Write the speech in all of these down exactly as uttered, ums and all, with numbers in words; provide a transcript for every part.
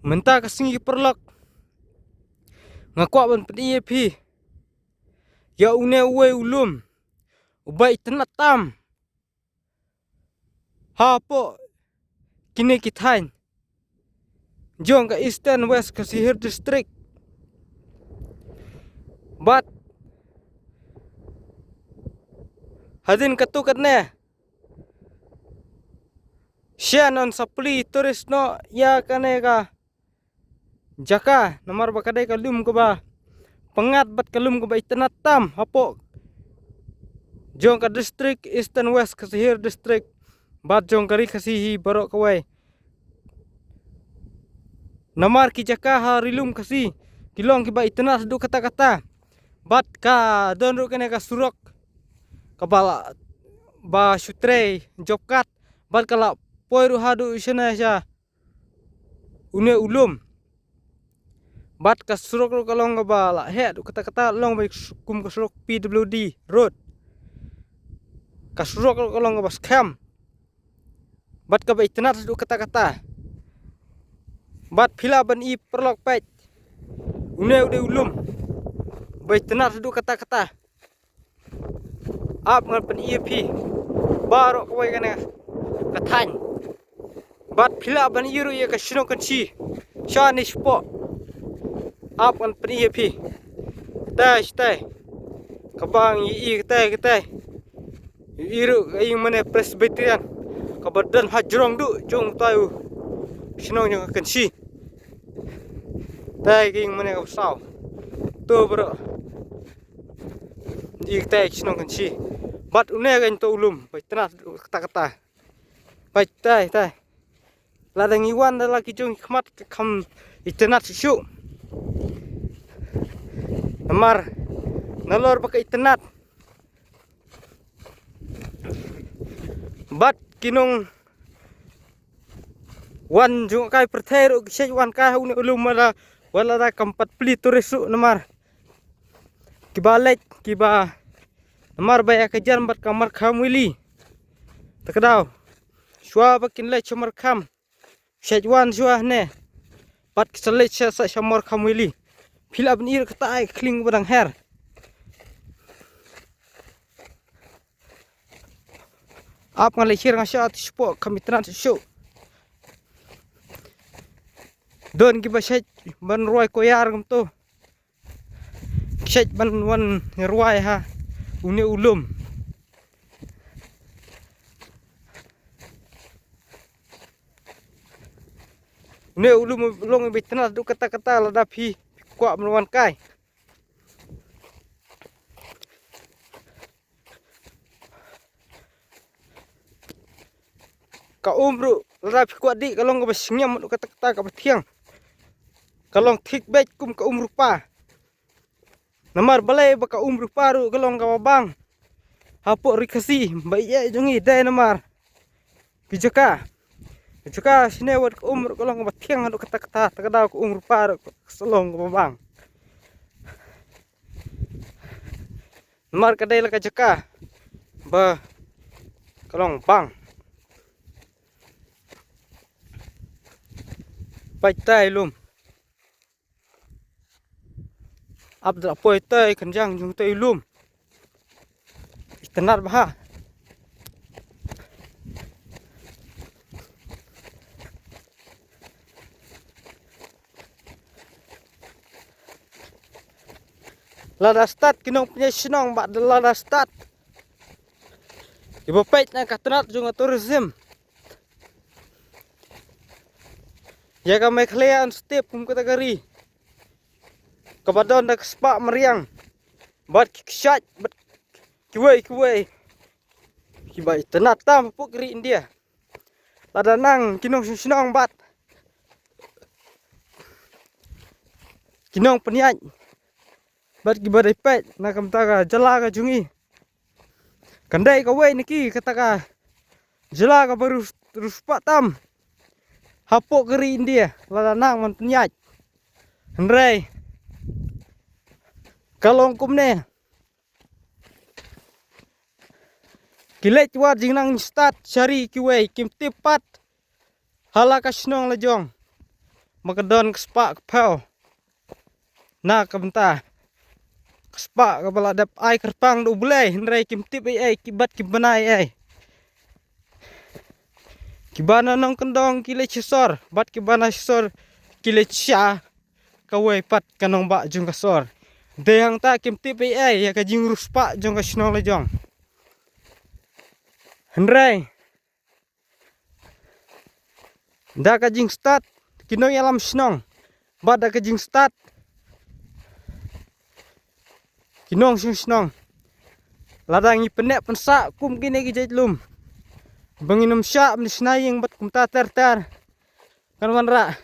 Mynta ka sngi paralok, nga kwah ban pyni ïa phi ïa une uwei u lum uba itynnad tam hapoh kine ki thaiñ jong ka Eastern West Khasi Hills District. Bad hadien katto katne, shen yn sa plie tourist noh ïa kane ka jaka, namar ba ka dei ka lum kaba pyngngad bad ka lum kaba itynnad tam hapoh jong ka district Eastern West Khasi Hills District bad jong ka Ri Khasi hi baroh kawei. Namar ki jaka ha Ri Lum Khasi ki long kiba itynnad haduh katta katta. Bad ka don ruh kane ka surok kaba la, ba shu trei job card, bad ka la poi ruh haduh shane sha une u lum. Bad ka surok ruh ka long kaba la heh haduh katta katta, long ba kum ka surok P W D road. Ka surok ruh ka long kaba skhem bad kaba itynnad haduh katta katta. Bad phi lah ban i paralok, peit, une u dei u lum ba itynnad haduh katta katta. Ap ngan pyni ïa phi baroh kawei kane ka thaiñ. Bad phi lah ban i ruh ïa ka shnong Kynshi shane shapoh. Ap ngan pyni ïa phi. Katai, katai, kaba ngi i katai, katai, i ruh ka ïing mane Presbyterian kaba don ha jrong duh jong utai u shnong jong ka Kynshi. Katai ka ïing mane kaba saw. To baroh i katai ka shnong Kynshi. Bad une ka, to u lum ba itynnad katta katta. Bad katai, katai, lada ngi wan da la ki jong ki khmat ka kham itynnad shuh shuh. Namar nalor ba ka itynnad bad ki nongwan jong ka pyrthei ruh ki shait wan kai ha une u lum, wat la, wat lada kam pat plie tourist ruh, namar kiba leit kiba, namar ba ïa ka jan bad ka Markham Valley. Te ka daw shuwa ba kin leit sha Markham, shait wan shuwa hangne bad ki sa leit sha, sha, sha Markham Valley. Phi lah ban i ruh katai ka khlieng ba dang her. Ap ngan leit sha nga sha, te shapoh kham itynnad shuh shuh. Don kiba shait ban rwai koyar kumto, shait ban wan rwai ha une u lum. Une u lum u long ba itynnad haduh katta katta lada phi, phi kwah ban wan kai. Ka um ruh lada phi kwah dih ka long kaba sngem haduh katta katta, kaba thiang. Ka long thik beit kum ka um rupa. Namar balei ba ka um rupa ruh ka long kaba bang hapoh Ri Khasi ba ïeit jong ngi, dei namar ki jaka, ki jaka shane wat ka um ruh ka long kaba thiang haduh katta katta, te ka daw ka um rupa ruh ka sa long kaba bang. Namar ka dei la ka jaka ba ka long bang. Peit tai lum. Ap da poi tai kynjang jong tai lum. Itynnad bha. Lada stad ki nongpynïaid shnong bad lada stad kiba peit na ka tnat jong ka tourism, ïa ka Meghalaya yn step kum kata ka ri kaba don da ka spah mariang bad ki kshaid bad kiwei kiwei kiba itynnad tam hapoh ka ri India. Lada nang ki nongshong shnong bad ki nongpynïaid bad kiba dei peit na ka bynta ka jylla ka jong ngi, kan dei kawei na ki kata ka jylla kaba riewspah tam hapoh ka ri India lada nang ban pynïaid. Hynrei ka long kumne, ki leit wad jingnang stad sha ri kiwei, kim tip pat ha la ka shnong la jong. ma ka don ka spah ka phew na ka bynta. Ka spah kaba la dep ai kyrpang da U Blei, hynrei kim tip ei ei, ki bad ki bana ei ei. Ki bana nongkyndong ki leit sha sor, bad ki bana sha sor ki leit sha kawei pat ka nongbah jong ka sor. Dei hangta kim tip ei ei ïa ka jingriewspah jong ka shnong la jong. Hynrei da ka jingstad ki nongïalam shnong, bad da ka jingstad ki nongshong shnong, lada ngi pynneh pynsah kum kine ki jait lum, ba ngin ym shah ban shna ïing bad kumta ter ter, kan wanrah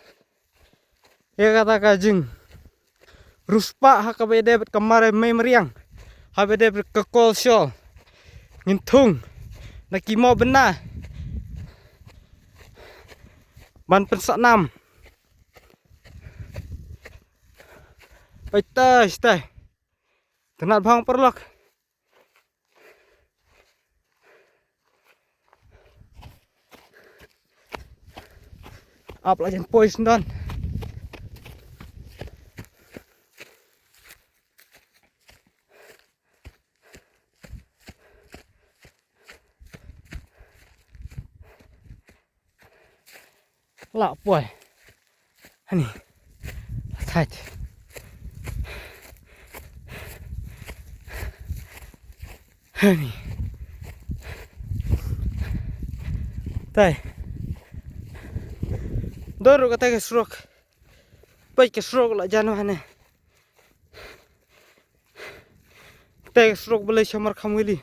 ïa kata ka jingriewspah ha kaba ïadei bad ka marmei mariang, ha kaba ïadei bad ka kol shol. Ngin thung na ki mawbynna ban pynsah nam. Peit tai, tai. Tynat bha paralok. Ap la jan poi syndon. La poi. Hani. Thait. Hani. Tai. Dor ruh kata ka surok. Peit ka surok la jan hangne. Kata ka surok ba leit sha Markham Valley.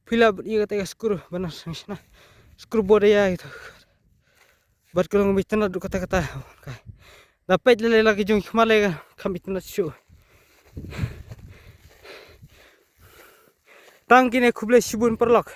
Phi lah ban ïohi kata ka skru, bana sngewsih na. Skru bor ïa ito. Bad ka long ba itynnad ruh kata kata. Kai. Da peit lei lei la ki jong ki khmat lei ka, kam itynnad shuh. Tang kine, khublei shibun paralok.